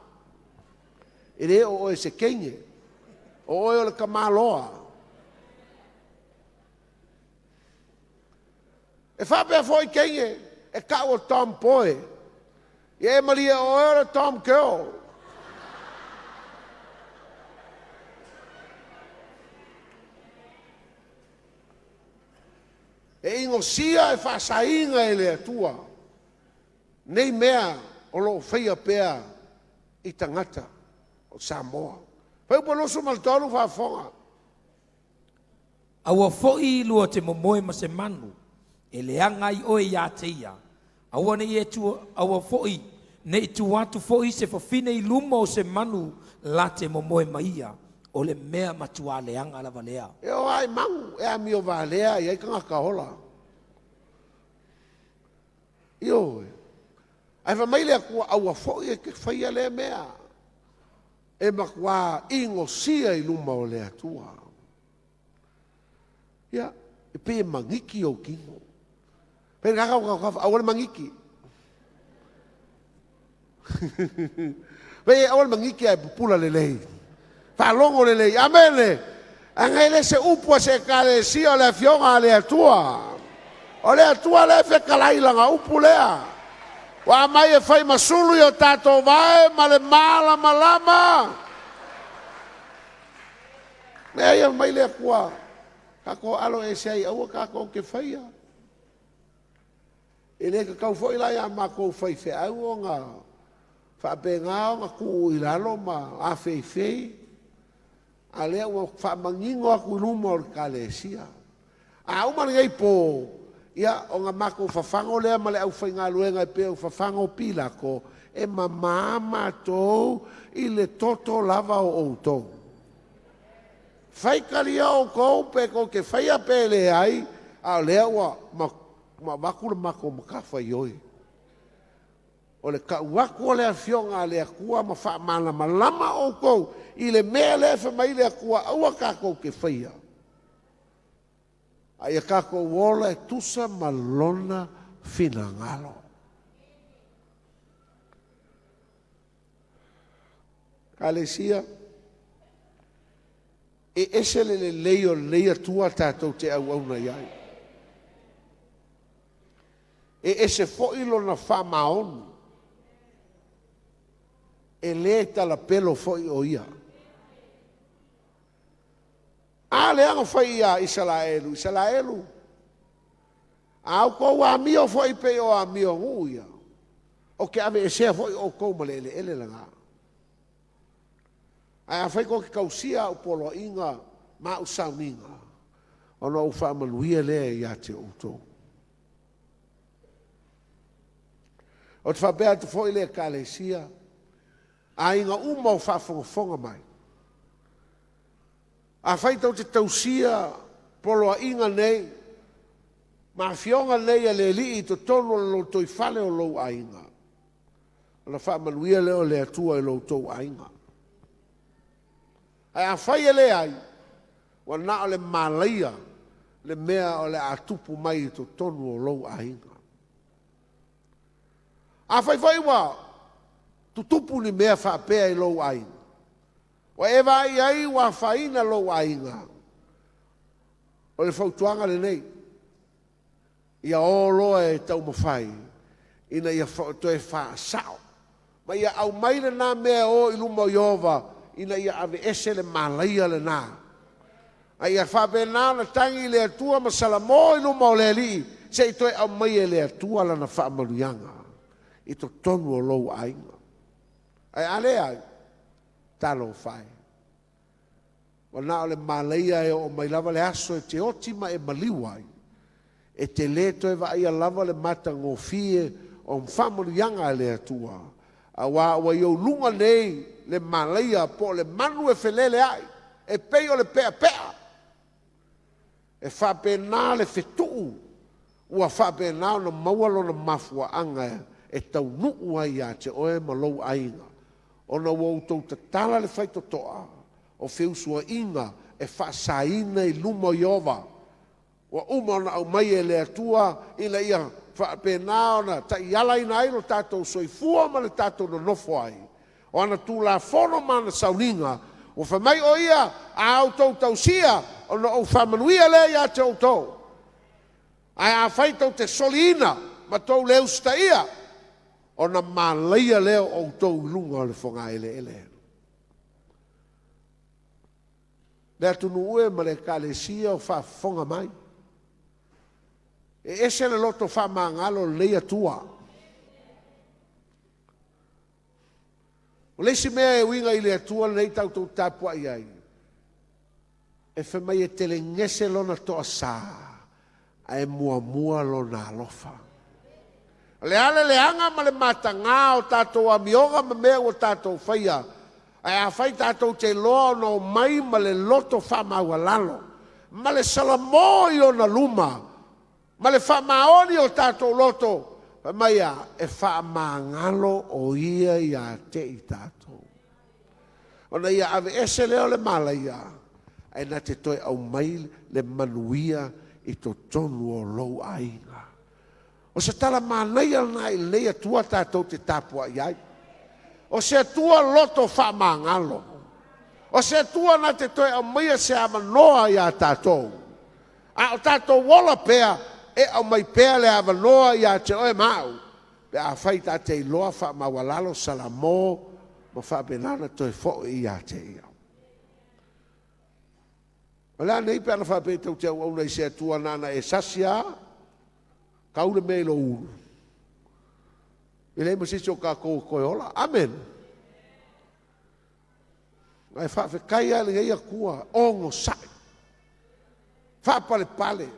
e le o oe se teine, o oe o le tamaloa. E faapea foi teine e tau o tom boy, ia e malie o oe o le tom girl. E inosia e faasaina e le Atua nei mea o lo o faia pea i tagata o Samoa. Fuaiupu 23 faafofoga. Aua foi lua te momoe ma se manu, e leaga ai oe ia te ia. Aua ne i e tu, aua foi ne i tu atu foi se fafine i luma o se manu la te momoe ma ia, o le mea matua leaga lava lea. E o ai manu e amio valea i ai tagata ola. Ioe. Ae fai mai le Atua, aua foi e te faia lea mea. E matua inosia i luma o le Atua. Ia, e pei e magiki ou kino. Pei kaka o kaka, aua le magiki. Pei aua le magiki ae pupula lelei. Faalogo lelei. Amene. Aga e le se upu a se ekalesia o le Afioga a le Atua. O le Atua lea e fetalai lana upu lea. Ua aumai e fai ma sulu i o tatou vae ma le malamalama. Mea ia mai le Atua, tatou alo ese ai, aua tatou te faia. E le tatau foi la iā matou faifeau ona faapena ona tuu i lalo ma afeifei, a o lea ua faamanino atu i luma o le Ekalesia. A uma lenei po, ia, ona matou fafago lea ma le aufaigaluega e pei ona fafago Pilato, e mamā matou i le toto lava o outou. Faitalia outou pe tou te faia pe leai, a o lea ua avatu le matou matafaioi. O le tau atu o le Afioga a le Atua ma faamalamalama outou i le mea lea e fai mai le Atua aua tatou te faia, a ia tatou ola e tusa ma Lona finagalo. Ekalesia, e ese le lelei o lenei Atua tatou te auauna i ai. E ese foi lona faamaoni. E le talapelo foi o ia. A lea na fai ia Isaraelu, Isaraelu, a outou amio foi pei o amio a nuu ia, ou te aveesea foi outou ma le eleele lena. Ae afai tou te tausia au poloaiga ma au sauniga, ona ou faamanuia lea ia te outou. Ou te faapea atu foi i le Ekalesia, aiga uma o faafogafoga mai, afai tou te tausia poloaiga nei ma afioga nei a le Alii i totonu o le lotoifale o lou aiga, ona faamanuia lea o le Atua i lo outou aiga. Ae afai e leai, ua na o le malaia le mea o le a tupu mai i totonu o lou aiga. Afai foi ua tutupu ni mea faapea i lou aiga, ua e vaai ai ua afaina lou aiga, o le fautuaga lenei, ia o loa e taumafai ina ia toe faasao ma ia aumai lena mea e o i luma o Ieova ina ia aveese le malaia lena. A ia faapena ona tagi i le Atua ma salamo i luma o le Alii se i toe aumai e le Atua lana faamanuiaga i totonu o lou aiga. Ae a leai, talofa e. Ua na o le malaia e oo mai lava le aso e te oti ma e maliu ai, e te le toe vaaia lava le matagofie o faamanuiaga a le Atua, auā ua i ou luga nei le malaia po o le manu e feleleai e pei o le peapea. E faapena le fetuu ua faapena ona maua lona mafuaaga e taunuu ai ia te oe ma lou aiga, ona ua outou tatala le faitotoa o feusuaiga e faasaina i luma o Ieova, ua uma ona aumai e le Atua ina ia faapena ona taialaina ai lo tatou soifua ma le tatou nonofo ai. O ana Tulafono ma ana sauniga, ua fai mai o ia, A outou tausia, ona ou faamanuia lea ia te outou. Ae afai tou te soliina ma tou le usitaia, ona malaia lea o outou i luga o le fogaeleele. Le atunuu e ma le Ekalesia o faafofoga mai, e ese le loto faamagalo o lenei Atua. O le isi mea e uiga i le Atua lenei tatou tapuai ai, e fai mai e telegese lona toasā ae muamua lona alofa. O le a le leaga ma le matagā o tatou amioga ma mea ua tatou faia, ae afai tatou te iloa ona omai ma le loto faamaualalo, ma le salamo i ona luma, ma le faamaoni o tatou loto, fai mai a, e faamagalo o ia ia te i tatou. Ona ia aveese lea o le malaia, ae na te toe aumai le manuia i totonu o lou aiga. O se tala manaia lena i lenei Atua tatou te tapuai ai. O se Atua loto faamagalo. O se Atua na te toe aumaia se avanoa iā tatou. A o tatou ola pea, e aumai pea le avanoa ia te oe ma au, pe afai ta te iloa faamaualalo Salamo ma faapena ona toe foi ia te ia. O le a nei pe ana faapea tou te auauna i se Atua na ona e sasi lava, kau le mea i lou ulu? E leai ma se isi o tatou e toe ola. Amene. Ae faafetai lava i lenei Atua onosai, faapalepale,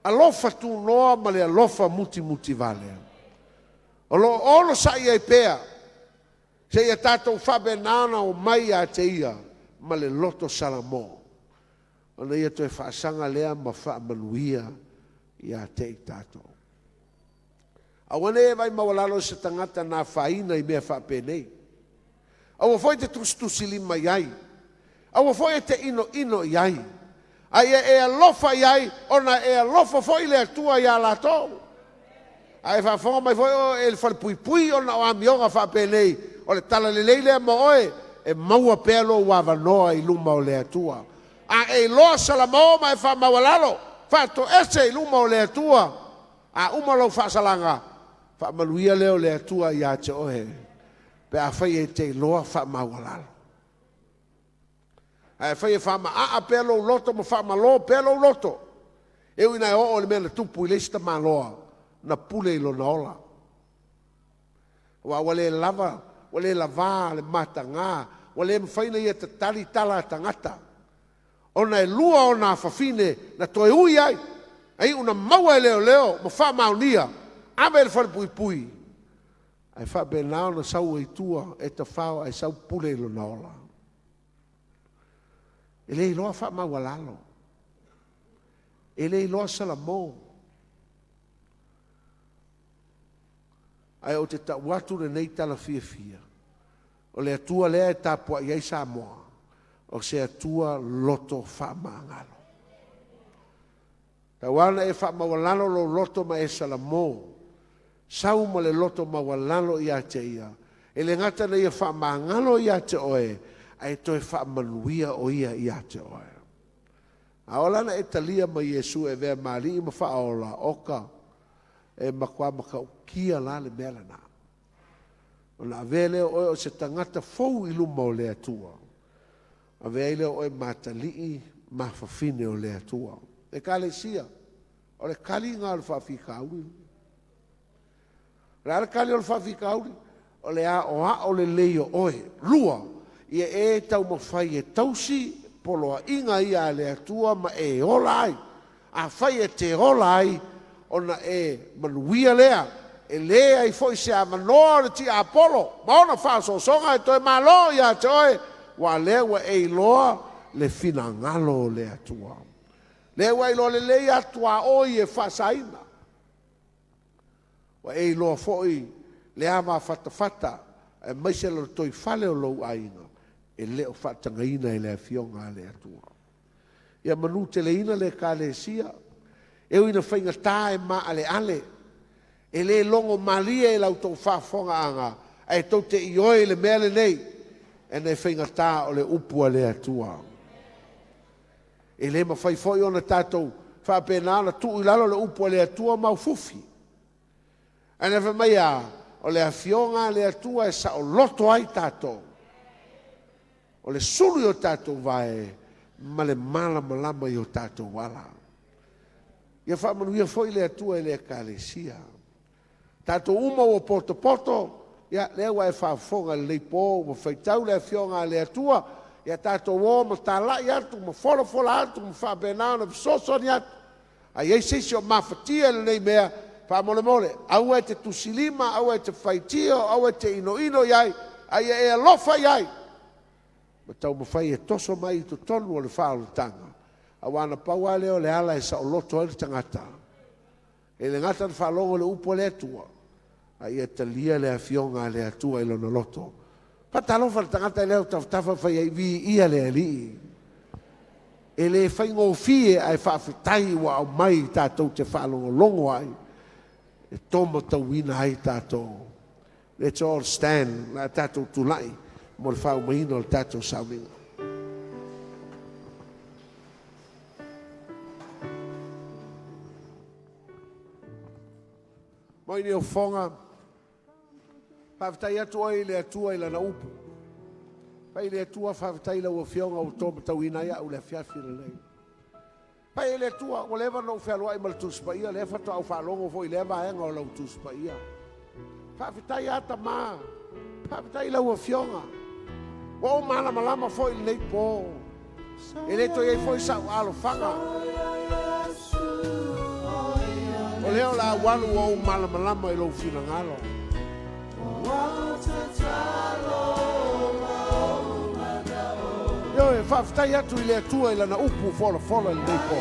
alofa tunoa ma le alofa mutimutivale. O lo o onosai ai pea seia tatou faapena ona omai ia te ia ma le loto salamo. Ona ia toe faasaga lea ma faamanuia ia te i tatou. Aua ne i e vaai maualalo i se tagata na afaina i mea faapenei. Aua foi e te tusitusilima i ai. Aua foi e te inoino i ai. A ia e alofa i ai, ona e alofa foi le Atua iā latou. A e faafofoga mai foi oe e le falepuipui ona o amioga faapenei, o le tala lelei lea mo oe, e maua pea lou avanoa i luma o le Atua. A e iloa salamo ma e faamaualalo, faatoese i luma o le Atua, a uma lou faasalaga, faamanuia lea o le Atua ia te oe, pe afai e te iloa faamaualalo. Ae afai e faamaaa pea lou loto ma faamalo pea lou loto, e ui ina e oo i le mea na tupu i le isi tamaloa na pule i lona ola. Aua ua le lava, ua le lavā le mataga, ua le mafai ona ia tatali tala a tagata, ona e lua ona afafine na toe ui ai, a iu na maua e leoleo ma faamaonia, ave i le falepuipui, ae faapena ona sau ai i tua e tafao ae sau pule i lona ola. E le iloa faamaualalo, e le iloa salamo. Ae ou te tau atu lenei tala fiafia, o le Atua lea e tapuai ai Samoa, o se Atua loto faamagalo. Tau lava ona e faamaualalo lou loto ma e salamo, sau ma le loto maualalo ia te Ia, e le gata ina Ia faamagalo ia te oe, ae toe faamanuia o Ia ia te oe. A ola na e talia ma Iesu e avea ma Alii ma Faaola, oka, e matua matautia la le mea lena. Ona avea lea o oe o se tagata fou i luma o le Atua. Avea ai lea o oe ma atalii ma fafine o le Atua. Ekalesia, o le kaliga o le faafitauli. O le a le kali o le faafitauli? O le aoao lelei o oe. Lua, ia e taumafai e tausi poloaiga ia a le Atua ma e ola ai. Afai e te ola ai, ona e manuia lea, e leai foi se avanoa o le tiapolo ma ona faaosoosoga e toe malo ia te oe, aua o lea ua e iloa le finagalo o le Atua. Lea ua e iloa lelei atuaoi e faasaina. Ua e iloa foi le ava fatafata aemaise le lotoifale o lou aiga e le o faatagaina e le Afioga a le Atua. Ia manuteleina le Ekalesia, e ui ina faigata e maaleale, e le logo malie i la outou faafofogaaga, ae tou te ioe i le mea lenei, ona e faigata o le upu a le Atua. E le mafai foi ona tatou faapena ona tuu i lalo le upu a le Atua ma ufufi. Ae na fai mai a, o le Afioga a le Atua e saoloto ai tatou. O le sulu i o tatou vae ma le malamalama i o tatou ala. Ia faamanuia foi le Atua i le Ekalesia. Tatou uma ua potopoto, ia, lea ua e faafofoga i lenei po, ua faitau le Afioga a le Atua, ia tatou o ma talai atu ma folafola atu ma faapena ona fesoasoani atu. A i ai se isi o mafatia i lenei mea, faamolemole, aua e te tusilima, aua e te faitio, aua e te inoino i ai, a ia e alofa i ai ma taumafai e toso mai i totonu o le faaolataga, aua na pau lava lea o le ala e saoloto ai le tagata. E le gata na faalogo i le upu a le Atua, a ia talia le Afioga a le Atua i lona loto. Faatalofa i le tagata i lea tafatafa fai ai, Viia le Alii. E le faigofie ae faafetai ua aumai tatou te faalogologo ai, e tomatauina ai tatou. Let's all stand, la tatou tulai mo le faaumaina o le tatou sauniga. Moi ni ofoga, faafetai atu oe i le Atua i lana upu. Fai i le Atua, faafetai i lau Afioga ua tomatauina ai au i le afiafi lenei. Fai i le Atua, ua leva ona ou fealuai ma le Tusi Paia, lea faatoa ou faalogo foi i lea vaega o lau Tusi Paia. Faafetai lava tama, faafetai i lau Afioga. Ua ou malamalama foi i lenei po. E le toe i ai foi sa'u alofaga. O lea o le a ou alu ua ou malamalama i lou finagalo. Ioe. faafetai atu i le Atua i Lana upu folafola i lenei po.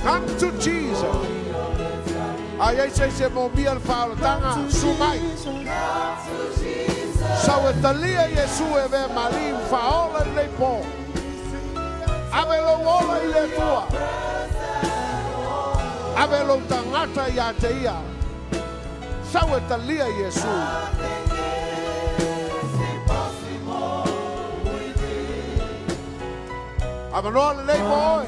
Come to Jesus. A i ai se isi e moomia le faaolataga, susu mai. Sau e talia Iesu e avea ma Alii ma Faaola i lenei po. Ave lou ola i le Atua. Ave lou tagata ia te Ia. Sau e talia Iesu. Avanoa lelei mo oe.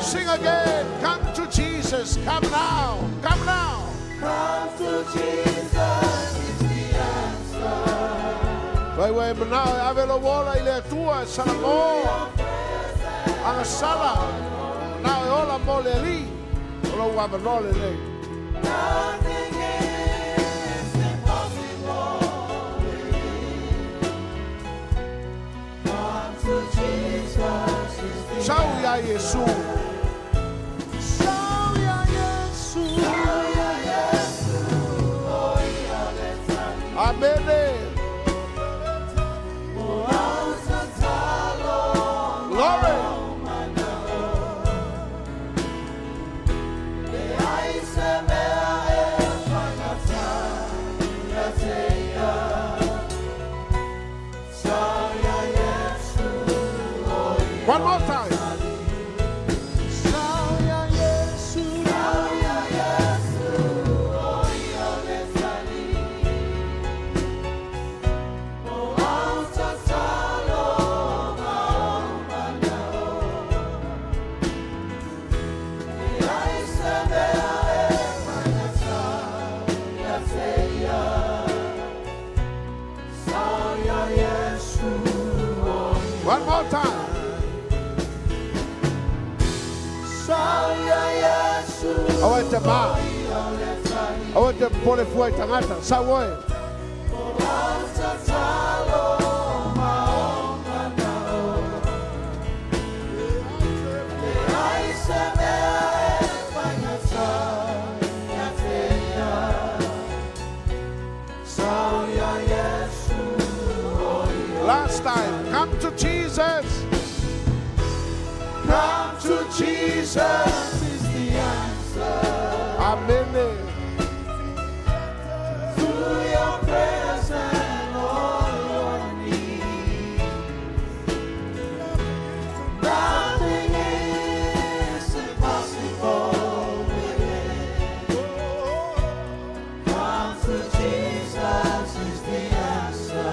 Sing again. Come to Jesus. Come now. Come now. Come to Jesus is the answer. Fai ua e manao e ave lou ola i le Atua e salamo agasala manao e ola mo le Alii o lou avanoa lenei. Nothing is impossible with Him. Come to Jesus is the Sau ia Iesu. Sau ia Iesu. Amene. Glory. One more time. Sau ia Iesu. One more time. Aua e te mā. Aua e te popole fua i tagata. Sau oe. Last time. Come to Jesus. Come to Jesus is the answer. Amene. Through your prayers and all your needs. Nothing is impossible with Him. Come to Jesus is the answer.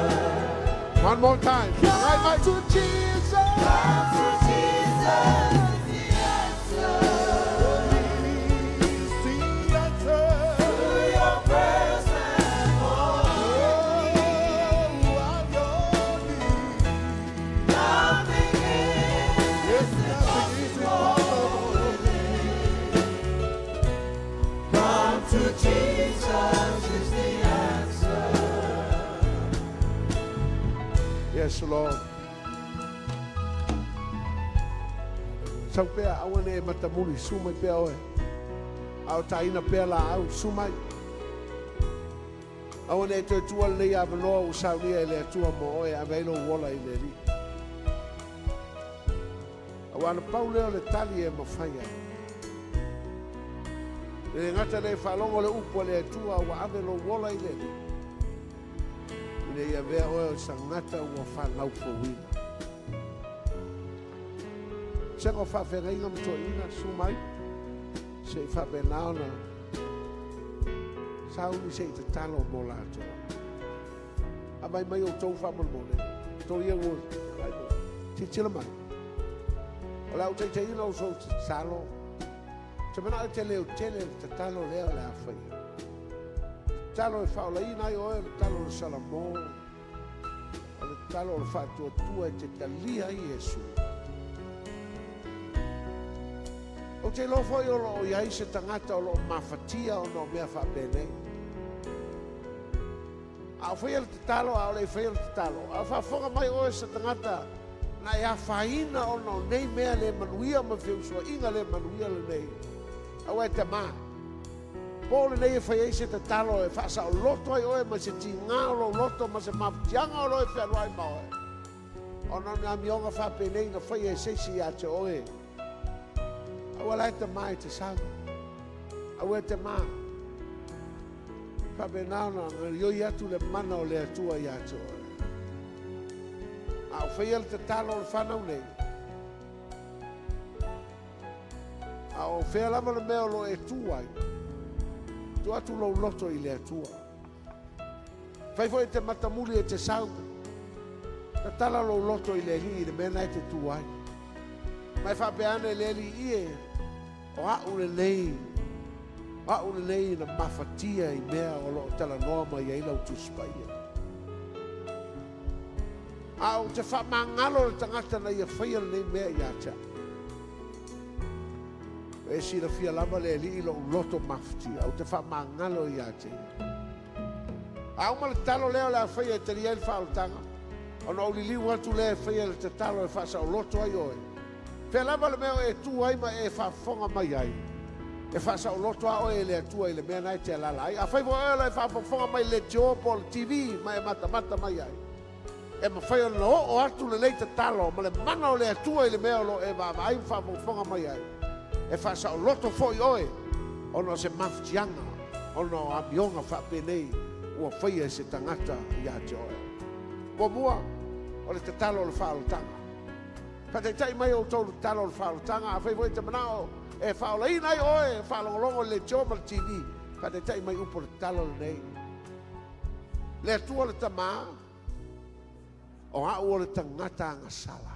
One more time. Right, Come right. to Jesus. Come to Jesus is the answer. Through your prayers and all your needs. Nothing is impossible with Him. Come to Jesus is the answer. Yes, Lord. Sau pea, aua ne e matamuli, susu mai pea oe. A o taina pea laau, susu mai. Aua ne e toe tuua lenei avanoa ua saunia e le Atua mo oe, ave ai lou ola i le Alii. Auā na pau lea o le tali e mafai ai. E le gata le faalogo le upu a le Atua ua ave lou ola i le Alii. Ina ia avea oe o se tagata ua fanau fouina. Sega o faafeagaiga ma toeaiina, susu mai. Se i faapena ona sauni se i tatalo mo latou. Aumai mai outou faamolemole. Tou ia ua tilotilo mai. O le a ou taitaiina o sou tatalo. Ou te manao e te leotele le tatalo lea o le a faia. Tatalo e faaolaina ai oe o le tatalo o le Salamo, o le tatalo o le faatuatua e te talia ai Iesu. Ou te iloa foi o lo o i ai se tagata o lo o mafatia ona o mea faapenei. A o faia le tatalo, a o le i faia le tatalo, a o faafofoga mai oe se tagata na e afaina ona o nei mea le manuia ma feusuaiga le manuia lenei, aua e te mā. Po lenei e fai ai se tatalo e faasaoloto ai oe mai se tiga o lou loto ma se mafatiaga o lo o e fealuai ma oe, ona o ni amioga faapenei na faia e se isi ia te oe. Aua la e te mā e te sau. Aua e te mā. Faapena ona gaioi atu le mana o le Atua ia te oe. A o faia le tatalo o le fanau nei, a o fea lava le mea o lo o e tu ai, tuu atu lou loto i le Atua. Fai foi e te matamuli e te sau, tatala lou loto i le Alii i le mea na e te tu ai. Ma e faapea ane le Alii e, o au lenei, o au lenei na mafatia i mea o lo o talanoa mai ai lau Tusi Paia. A ou te faamagalo le tagata na ia faia lenei mea ia te au. E silafia lava le Alii lou loto mafatia, ou te faamagalo ia te ia. A uma le tatalo lea o le a faia e talia ai le faaolataga, ona ou liliu atu lea e faia le tatalo e faasaoloto ai oe. Fea lava le mea o e tu ai ma e faafofoga mai ai, e faasaoloto a oe e le Atua i le mea na e te alala ai. Afai foi oe o lo o e faafofoga mai i le leitio po o le TV ma e matamata mai ai, e mafai ona oo atu lenei tatalo ma le mana o le Atua i le mea o lo o e vaavaai ma faafogafoga mai ai, e faasaoloto foi oe ona o se mafatiaga ona o amioga faapenei ua faia e se tagata ia te oe. Muamua, o le tatalo o le faaolataga. Faataitai mai outou le tatalo o le faaolataga, afai foi e te manao e faaolaina ai oe e faalogologo i le leitio ma le TV, faataitai mai upu o le tatalo lenei. Le Atua le Tama, o au o le tagata agasala.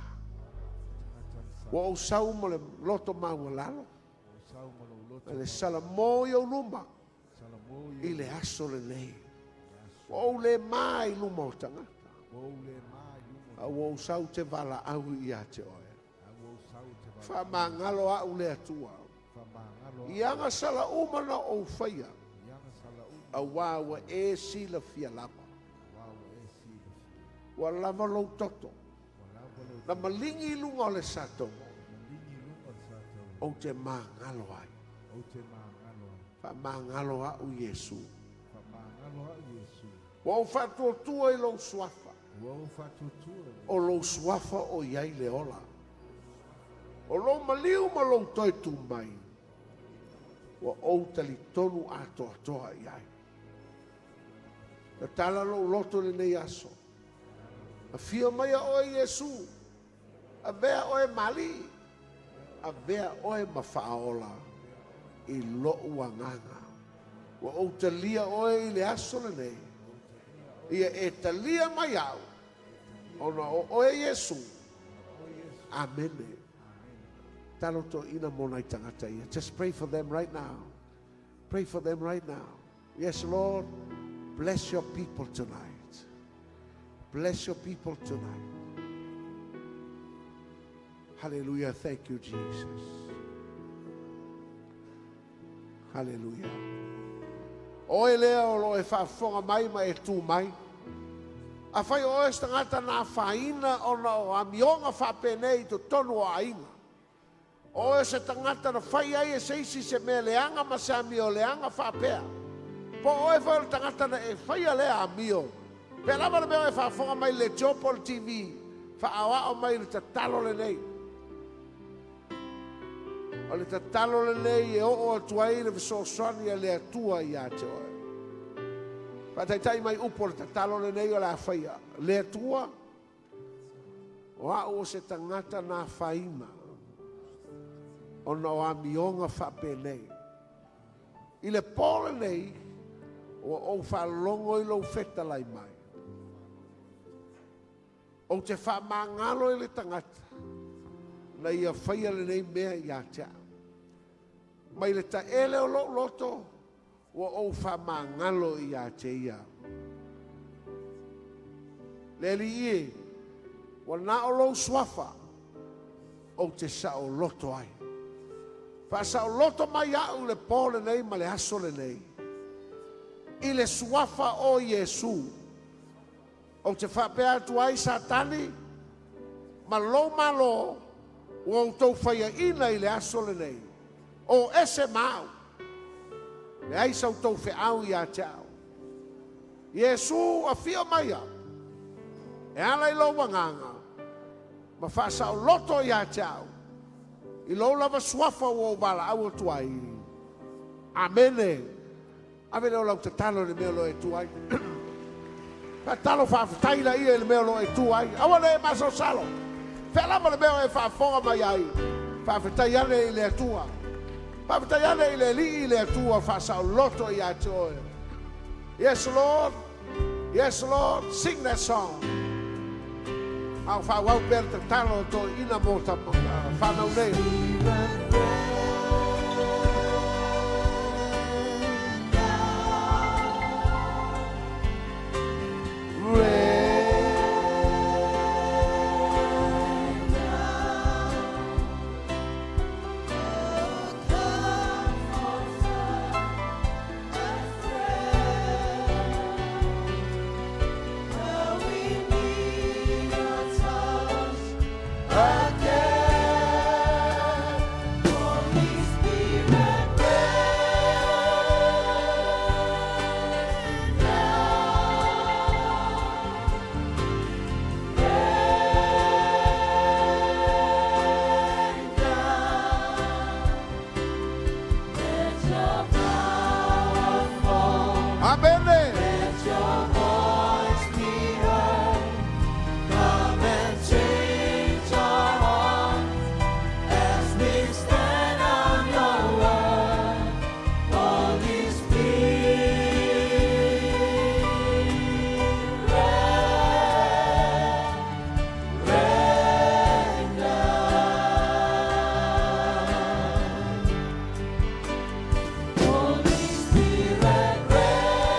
Ua ou sau ma le loto maualalo, ma le salamo i ou luma i le aso lenei. Ua ou le ma i luma o tagata, a ua ou sau te valaau ia te oe. Faamagalo au le Atua i agasala uma na ou faia, auā ua e silafia lava. Ua lava lou toto na maligi i luga o le satogo, ou te magalo ai. Faamagalo au Iesu. Ua ou faatuatua i lou suafa. O lou suafa o i ai le ola. O lou maliu ma lou toe tu mai, ua ou talitonu atoatoa i ai. Tatala lou loto i lenei aso. Afio mai a oe Iesu, avea oe ma Alii, avea oe ma Faaola i lou agaga. Ua ou talia oe i le aso lenei, ia e talia mai au, ona o oe Iesu. Amene. Talo toeaina mo nai tagata ia. Just pray for them right now. Pray for them right now. Yes, Lord, bless your people tonight. Bless your people tonight. Hallelujah. Thank you, Jesus. Hallelujah. Oe lea o lo o e faafofoga mai ma e tu mai. Afai o oe se tagata na afaina ona o amioga faapenei i totonu o aiga. O oe se tagata na fai ai e se isi se mea leaga ma se amio leaga faapea. Po o oe foi o le tagata na e faia lea amio. Pea lava le mea o e faafofoga mai i le leitio po o le TV, faaoao mai le tatalo lenei. O le tatalo lenei e oo atu ai le fesoasoani a le Atua ia te oe. Faataitai mai upu o le tatalo lenei o le a faia. Le Atua, o au o se tagata na afaina ona o amioga faapenei. I le po lenei, ua ou faalogo i lou fetalai mai. Ou te faamagalo i le tagata na ia faia lenei mea ia te au. Mai le taele o lou loto ua ou faamagalo ia te ia. Le Alii e, ua na o lou suafa ou te saoloto ai. Faasaoloto mai au i le po lenei ma le aso lenei. I le suafa o Iesu. Ou te faapea atu ai, Satani, ma lou malo ua outou faiaina i le aso lenei, o ese ma au, leai sa outou feau ia te au. Iesu, afio maia, e ala i lou agaga, ma faasaoloto ia te au, i lou lava suafa ua ou valaau atu ai. Amene. Ave lea o lau tatalo i le mea o lo o e tu ai. Faatalo faafetai laia i le mea o lo o e tu ai. Aua ne i e masalosalo. Fea lava le mea o e faafofoga mai ai. Faafetai ane i le Atua. Faafetai ane i le Alii i le Atua faasaoloto ia te oe. Yes Lord, yes Lord, sing that song. A o faaauau pea le tatalo a toeaiina mo fanau nei.